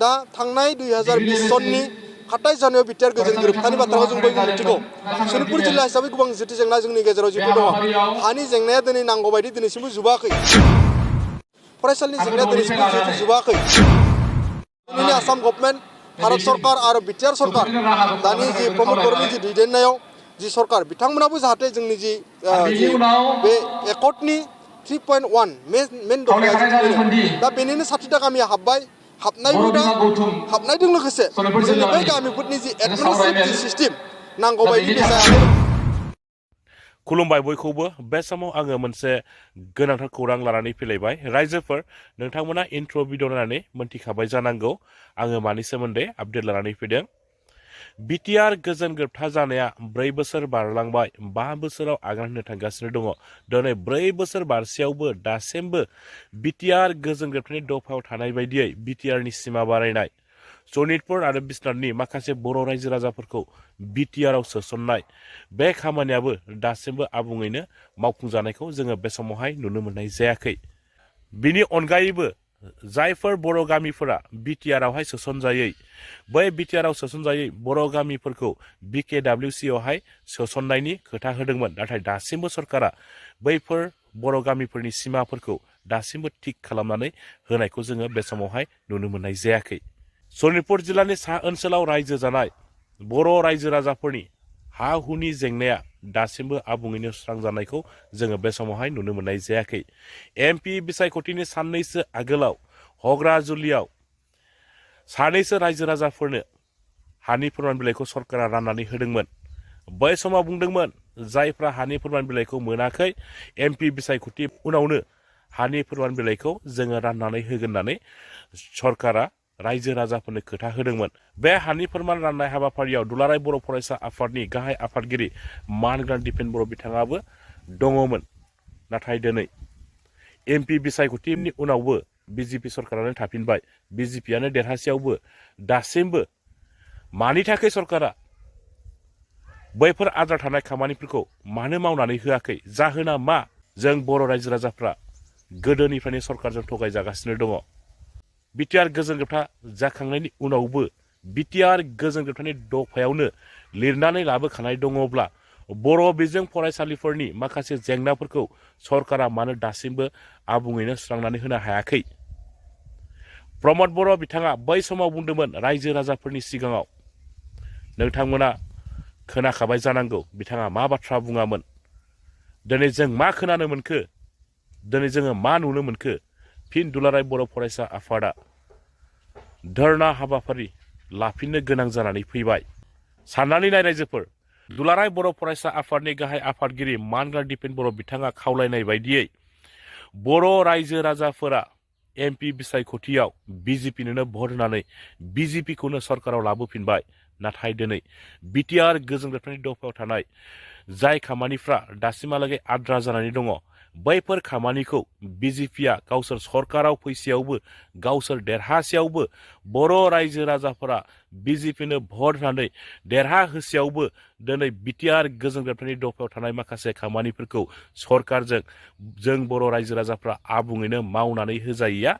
दा थांनाय 2020 सननि 27 जानुवारियाव बिटिआर गोजोन गोरोबथानि बाथ्राखौ जों बयबो मिथिगौ सनितपुर जिल्ला हिसाबै गोबां जिथि जेंना जोंनि गेजेराव जिथु दङ हानि जेंनाया दिनै नांगौ बायदि दिनैसिमबो जोबाखै फरायसालिनि जेंनाया दिनैसिमबो जोबाखै जोंनि आसाम गभर्नमेन्ट भारत सरकार आरो बिटिआर सरकार दानि जि प्रमद बर'नि जि दैदेननायाव जि सरकार बिथांमोनाबो जाहाथे जोंनि जि बे एकर्डनि 3.1 मेन दफाया दा बेनिनो 60टा गामिया हाबनायजों लोगोसे जोंनि बै गामिफोरनि जि एडमिनिस्ट्रेटिभ सिस्टेम नांगौ बायदि जायाखै खुलुमबाय बयखौबो बे समाव आङो मोनसे गोनांथार खौरां लानानै फैलायबाय रायजोफोर नोंथांमोना इन्ट्र भिडिअ नायनानै मोनथिखाबाय जानांगौ आङो मानि सोमोन्दै आपडेट लानानै फैदों बिटिआर गोजोन गोरोबथा जानाया 4 बोसोर बारलांबाय 5 बोसोराव आगान होनो थांगासिनो दङ दिनै 4 बोसोर बारसेयावबो दासिमबो बिटिआर गोजोन गोरोबथानि दफायाव थानाय बायदियै बिटिआरनि सिमा बारायनाय सनितपुर आरो बिसनाथनि माखासे बर' रायजो राजाफोरखौ बिटिआरआव सोसननाय बे खामानियाबो दासिमबो आबुङैनो मावफुंजानायखौ जोङो बे समावहाय नुनो मोननाय जायाखै बिनि अनगायैबो जायफोर बर' गामिफोरा बिटिआरआवहाय सोसनजायै बै बिटिआरआव सोसनजायै बर' गामिफोरखौ बिकेडब्लिउसिआवहाय सोसननायनि खोथा होदोंमोन नाथाय दासिमबो सरकारा बैफोर बर' गामिफोरनि सिमाफोरखौ दासिमबो थिक खालामनानै होनायखौ जोङो बे समावहाय नुनो मोननाय जायाखै सनितपुर जिल्लानि सा ओनसोलाव रायजो जानाय बर' रायजो राजाफोरनि हा हुनि जेंनाया दासिमबो आबुङैनो सुस्रांजानायखौ जोङो बे समावहाय नुनो मोननाय जायाखै एमपि बिसायख'थिनि साननैसो आगोलाव हग्राजुलियाव सानैसो रायजो राजाफोरनो हानि फोरमान बिलाइखौ सरकारा राननानै होदोंमोन बै समाव बुंदोंमोन जायफ्रा हानि फोरमान बिलाइखौ मोनाखै एमपि बिसायख'थि उनावनो हानि फोरमान बिलाइखौ जोङो राननानै होगोन होननानै सरकारा रायजो राजाफोरनो खोथा होदोंमोन बे हानि फोरमान राननाय हाबाफारियाव दुलाराय बर' फरायसा आफादनि गाहाय आफादगिरि मानग्रान दिपेन बर' बिथाङाबो दङमोन नाथाय दिनै एमपि बिसायख'थिनि उनावबो बिजेपि सरकारानो थाफिनबाय बिजेपियानो देरहासेयावबो दासिमबो मानि थाखाय सरकारा बैफोर आद्रा थानाय खामानिफोरखौ मानो मावनानै होआखै जाहोना मा जों बर' रायजो राजाफ्रा गोदोनिफ्रायनो सरकारजों थगायजागासिनो दङ बिटिआर गोजोन गोरोबथा जाखांनायनि उनावबो बिटिआर गोजोन गोरोबथानि दफायावनो लिरनानै लाबोखानाय दङब्ला बर' बिजों फरायसालिफोरनि माखासे जेंनाफोरखौ सरकारा मानो दासिमबो आबुङैनो सुस्रांनानै होनो हायाखै प्रमद बर' बिथाङा बै समाव बुंदोंमोन रायजो राजाफोरनि सिगाङाव नोंथांमोना खोनाखाबाय जानांगौ बिथाङा मा बाथ्रा बुङामोन दिनै जों मा खोनानो मोनखो दिनै जोङो मा नुनो मोनखो फिन दुलाराय बर' फरायसा आफादा धरना हाबाफारि लाफिननो गोनां जानानै फैबाय साननानै नाय रायजोफोर दुलाराय बर' फरायसा आफादनि गाहाय आफादगिरि मानग्रान दिपेन बर' बिथाङा खावलायनाय बायदियै बर' रायजो राजाफोरा एमपि बिसायख'थियाव बिजेपिनो भट होनानै बिजेपिखौनो सरकाराव लाबोफिनबाय नाथाय दिनै बिटिआर गोजोन गोरोबथानि दफायाव थानाय जाय खामानिफ्रा दासिमहालागै आद्रा जानानै दङ बैफोर खामानिखौ बिजेपिया गावसोर सरकाराव फैसेयावबो गावसोर देरहासेयावबो बर' रायजो राजाफोरा बिजेपिनो भट होनानै देरहा होसेयावबो दिनै बिटिआर गोजोन गोरोबथानि दफायाव थानाय माखासे खामानिफोरखौ सरकारजों जों बर' रायजो राजाफ्रा आबुङैनो मावनानै होजायैया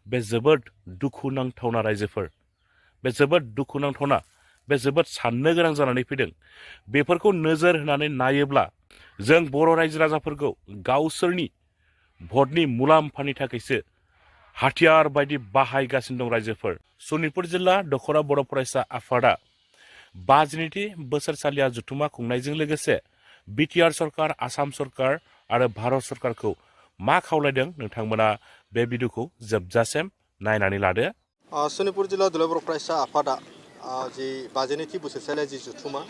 बे जोबोद दुखुनांथावना रायजोफोर बे जोबोद दुखुनांथावना बे जोबोद साननो गोनां जानानै फैदों बेफोरखौ नोजोर होनानै नायोब्ला जों बर' रायजो राजाफोरखौ गावसोरनि भटनि मुलाम्फानि थाखायसो हाथियार बायदि बाहायगासिनो दं रायजोफोर सनितपुर जिल्ला दखरा बर' फरायसा आफादा 52 बोसोरसालिया जथुमा खुंनायजों लोगोसे बिटिआर सरकार आसाम सरकार आरो भारत सरकारखौ मा खावलायदों नोंथांमोना बे भिडिअखौ जोबजासिम नायनानै लादो सनितपुर जिल्ला दुलाराय बर' फरायसा आफादा जि 52 बोसोरसालिया जि जथुमा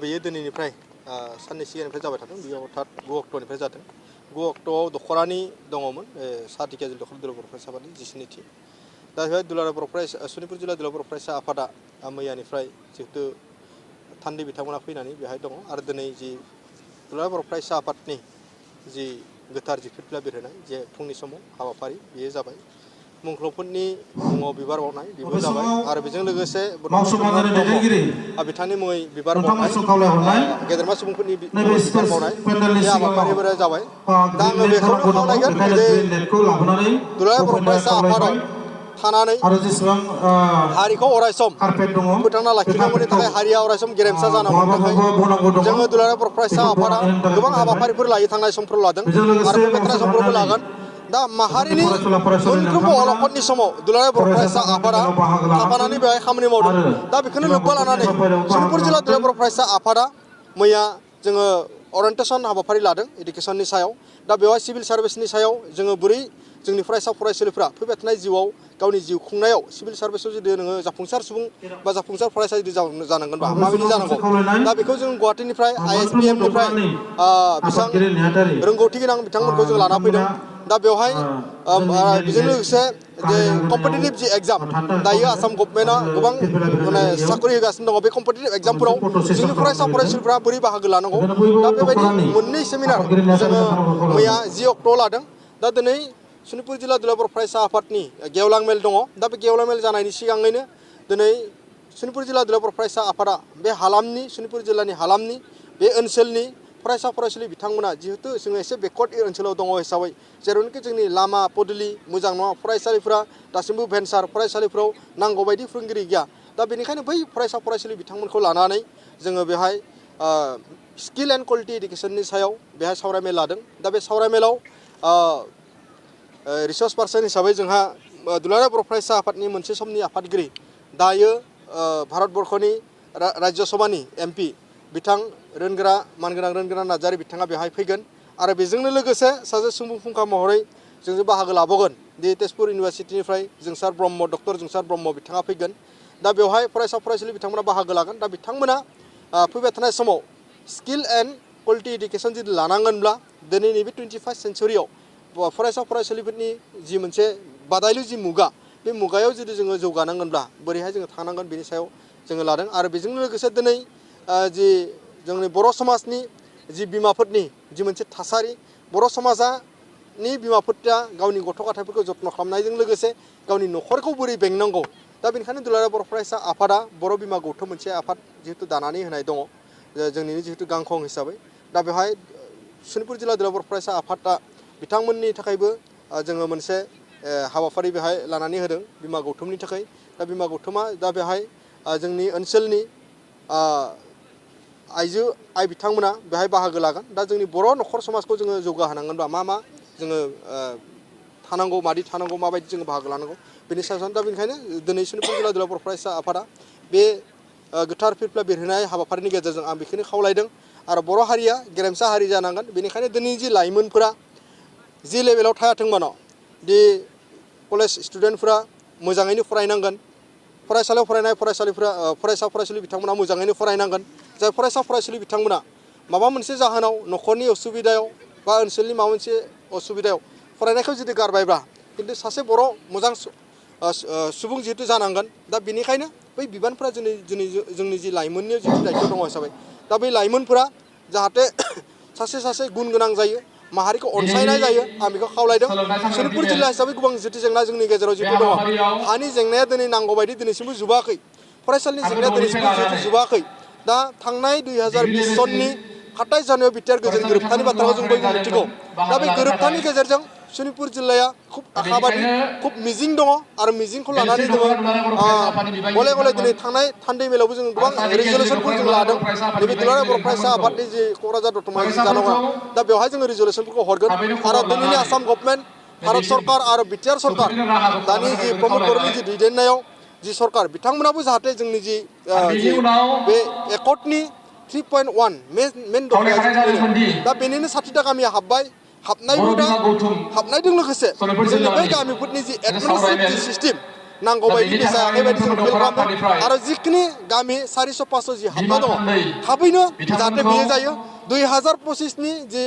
बेयो दिनैनिफ्राय साननै सिगांनिफ्राय जाबाय थादों बेयो अर्थात 9 अक्ट'निफ्राय जादों 9 अक्ट'आव दखरानि दङमोन सातिकेजिल दखरा दुलाराय बर' फरायसा आफादनि 19थि दा बेहाय दुलाराय बर' फरायसा सनितपुर जिल्ला दुलाराय बर' फरायसा आफादा मैयानिफ्राय जिहेतु थान्दै बिथांमोना फैनानै बेहाय दङ आरो दिनै जि दुलाराय बर' फरायसा आफादनि जि गोथार जि फिरफिला बिरहोनाय जे फुंनि समाव हाबाफारि बेयो जाबाय मुंख्लंफोरनि मुङाव बिबार बावनाय बेबो जाबाय आरो बेजों लोगोसे बिथांनि मुङै बिबार बावनाय गेदेरमा सुबुंफोरनि मुङै बिबार बावनाय बे हाबाफारिफोरा जाबाय दा आङो बेखौनो खावलायगोन जे दुलाराय बर' फरायसा आफादाव थानानै हारिखौ अरायसम फोथांना लाखिनांगौनि थाखाय हारिया अरायसम गेरेमसा जानांगौनि थाखाय जोङो दुलाराय बर' फरायसा आफादा गोबां हाबाफारिफोर लायो थांनाय समफोराव लादों आरो फैबाय थानाय समफोरावबो लागोन दा माहारिनि मोनफ्रोमबो अलखदनि समाव दुलाराय बर' फरायसा आफादा थाफानानै बेवहाय खामानि मावदों दा बेखौनो लोब्बा लानानै सनितपुर जिल्ला दुलाराय बर' फरायसा आफादा मैया जोङो अरियेन्टेसन हाबाफारि लादों इडुकेसननि सायाव दा बेवहाय सिभिल सार्भिसनि सायाव जोङो बोरै जोंनि फरायसा फरायसुलिफ्रा फैबाय थानाय जिउआव गावनि जिउ खुंनायाव सिभिल सार्भिसआव जुदि नोङो जाफुंसार सुबुं बा जाफुंसार फरायसा जुदि जानांगोनबा माबायदि जानांगौ दा बेखौ जों गुवाहाटीनिफ्राय ISPMनिफ्राय बेसेबां रोंगौथि गोनां बिथांमोनखौ जों लाना फैदों दा बेवहाय बेजों लोगोसे जे कम्पिटिटिभ जि एग्जाम दायो आसाम गभर्नमेन्टआ गोबां माने साख्रि होगासिनो दङ बे कम्पिटिटिभ एग्जामफोराव जोंनि फरायसा फरायसुलिफ्रा बोरै बाहागो लानांगौ दा बेबायदि मोननै सेमिनार जोङो मैया 10 अक्ट'आव लादों दा दिनै सनितपुर जिल्ला दुलाराय बर' फरायसा आफादनि गेवलां मेल दङ दा बे गेवलां मेल जानायनि सिगाङैनो दिनै सनितपुर जिल्ला दुलाराय बर' फरायसा आफादा बे हालामनि सनितपुर जिल्लानि हालामनि बे ओनसोलनि फरायसा फरायसुलि बिथांमोना जिहेतु जोङो एसे बेकवार्ड ओनसोलाव दङ हिसाबै जेरावनोखि जोंनि लामा पदुलि मोजां नङा फरायसालिफोरा दासिमबो भेन्सार फरायसालिफोराव नांगौ बायदि फोरोंगिरि गैया दा बेनिखायनो बै फरायसा फरायसुलि बिथांमोनखौ लानानै जोङो बेवहाय स्किल एन्ड क्वालिटि इडुकेसननि सायाव बेवहाय सावरायमेल लादों दा बे सावरायमेलाव रिसर्स पार्सन हिसाबै जोंहा दुलाराय बर' फरायसा आफादनि मोनसे समनि आफादगिरि दायो भारतबर्षनि राज्य सभानि MP बिथां मानगोनां रोनगोनां नार्जारि बिथाङा बेवहाय फैगोन आरो बेजोंनो लोगोसे सासे सुबुं फुंखा महरै जों बाहागो लाबावगोन दि तेजपुर इउनिभारसिटिनिफ्राय जोंसार ब्रह्म डक्टर जोंसार ब्रह्म बिथाङा फैगोन दा बेवहाय फरायसा फरायसुलि बिथांमोना बाहागो लागोन दा बिथांमोना फैबाय थानाय समाव स्किल एन्ड क्वालिटि इडुकेसन जुदि लानांगोनब्ला दिनैनि बे 21st सेन्चुरियाव फरायसा फरायसुलिफोरनि जि मोनसे बादायलु जि मुगा बे मुगायाव जुदि जोङो जौगानांगोनब्ला बोरैहाय जोङो थानांगोन बेनि सायाव जोङो लादों आरो बेजों लोगोसे दिनै जि जोंनि बर' समाजनि जि बिमाफोरनि जि मोनसे थासारि बर' समाजनि बिमाफोरा गावनि गथ' गथायफोरखौ जत्न खालामनायजों लोगोसे गावनि न'खरखौ बोरै बेंनांगौ दा बेनिखायनो दुलाराय बर' फरायसा आफादा बर' बिमा गौथुम मोनसे आफाद जिहेतु दानानै होनाय दङ जोंनिनो जिहेतु गांखं हिसाबै दा बेवहाय सनितपुर जिल्ला दुलाराय बर' फरायसा आफादा बिथांमोननि थाखायबो जोङो मोनसे हाबाफारि बेवहाय लानानै होदों बिमा गौथुमनि थाखाय दा बिमा गौथुमा दा बेवहाय जोंनि ओनसोलनि आइ बिथांमोना बेवहाय बाहागो लागोन दा जोंनि बर' न'खर समाजखौ जोङो जौगाहोनांगोनबा मा जोङो थानांगौ मादि थानांगौ माबायदि जोङो बाहागो लानांगौ बेनि सायाव दा बेनिखायनो दिनै सनितपुर जिल्ला दुलाराय बर' फरायसा आफादा बे गोथार फिरफ्ला बेरहोनाय हाबाफारिनि गेजेरजों आं बेखौनो खावलायदों आरो बर' हारिया गेरेमसा हारि जानांगोन बेनिखायनो दिनैनि जि लाइमोनफोरा जि लेभेलाव थायाथों मानो दि कलेज स्टुडेन्टफोरा मोजाङैनो फरायनांगोन फरायसालियाव फरायनाय फरायसा फरायसुलि बिथांमोना मोजाङैनो फरायनांगोन जाय फरायसा फरायसुलि बिथांमोना माबा मोनसे जाहोनाव न'खरनि असुबिदायाव बा ओनसोलनि माबा मोनसे असुबिदायाव फरायनायखौ जुदि गारबायब्ला खिन्थु सासे बर' मोजां सुबुं जिहेतु जानांगोन दा बेनिखायनो बै बिबानफोरा जोंनि जि लाइमोननि जिहेतु दायित्व दङ हिसाबै दा बै लाइमोनफोरा जाहाथे सासे गुन गोनां जायो माहारिखौ अनसायनाय जायो आं बेखौ खावलायदों सनितपुर जिल्ला हिसाबै गोबां जितु जेंना जोंनि गेजेराव जितु दङ हानि जेंनाया दिनै नांगौ बायदि दिनैसिमबो जोबाखै फरायसालिनि जेंनाया दिनैसिमबो जितु जोबाखै दा थांनाय 2020 सननि 27 जानुवारि बिटिआर गोजोन गोरोबथानि बाथ्राखौ जों बयबो मिथिगौ दा बे गोरोबथानि गेजेरजों सनितपुर जिल्लाया खुब आखाबादि खुब मिजिं दङ आरो मिजिंखौ लानानै जोङो गले दिनै थांनाय थान्दै मेलावबो जों गोबां रिजलिउसनफोर जों लादों नैबे दुलाराय बर' फरायसा आफादनि जि क'क्राझार दतमा जि जानांगौ दा बेवहाय जोङो रिजलिउसनफोरखौ हरगोन आरो दिनैनि आसाम गभर्नमेन्ट भारत सरकार आरो बिटिआर सरकार दानि जि प्रमद बर'नि जि दैदेननायाव जि सरकार बिथांमोनाबो जाहाथे जोंनि जि बे एकर्डनि 3.1 मेन दफाया दा बेनिनो 60टा गामिया हाबनायजों लोगोसे जोंनि बै गामिफोरनि जि एडमिनिस्ट्रेटिभ जि सिस्टेम नांगौ बायदि जायाखै बायदि जों फिल खालामदों आरो जिखिनि गामि 400-500 जि हाबना दङ थाबैनो जाहाथे बेयो जायो 2025नि जि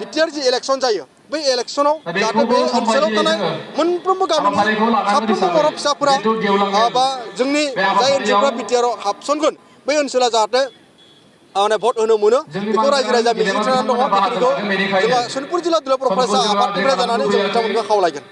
बिटिआर जि इलेक्सन जायो बै इलेक्सनाव जाहाथे बे ओनसोलाव थानाय मोनफ्रोमबो गामिनि साफ्रोमबो बर' फिसाफोरा बा जोंनि जाय ओनसोलफ्रा बिटिआराव हाबसनगोन बै ओनसोला जाहाथे माने भट होनो मोनो बेखौ रायजो राजा मिजिंथिनानै दङ बेखिनिखौ जोङो सनितपुर जिल्ला दुलाराय बर' फरायसा आफादनिफ्राय जानानै जों बिथांमोनखौ खावलायगोन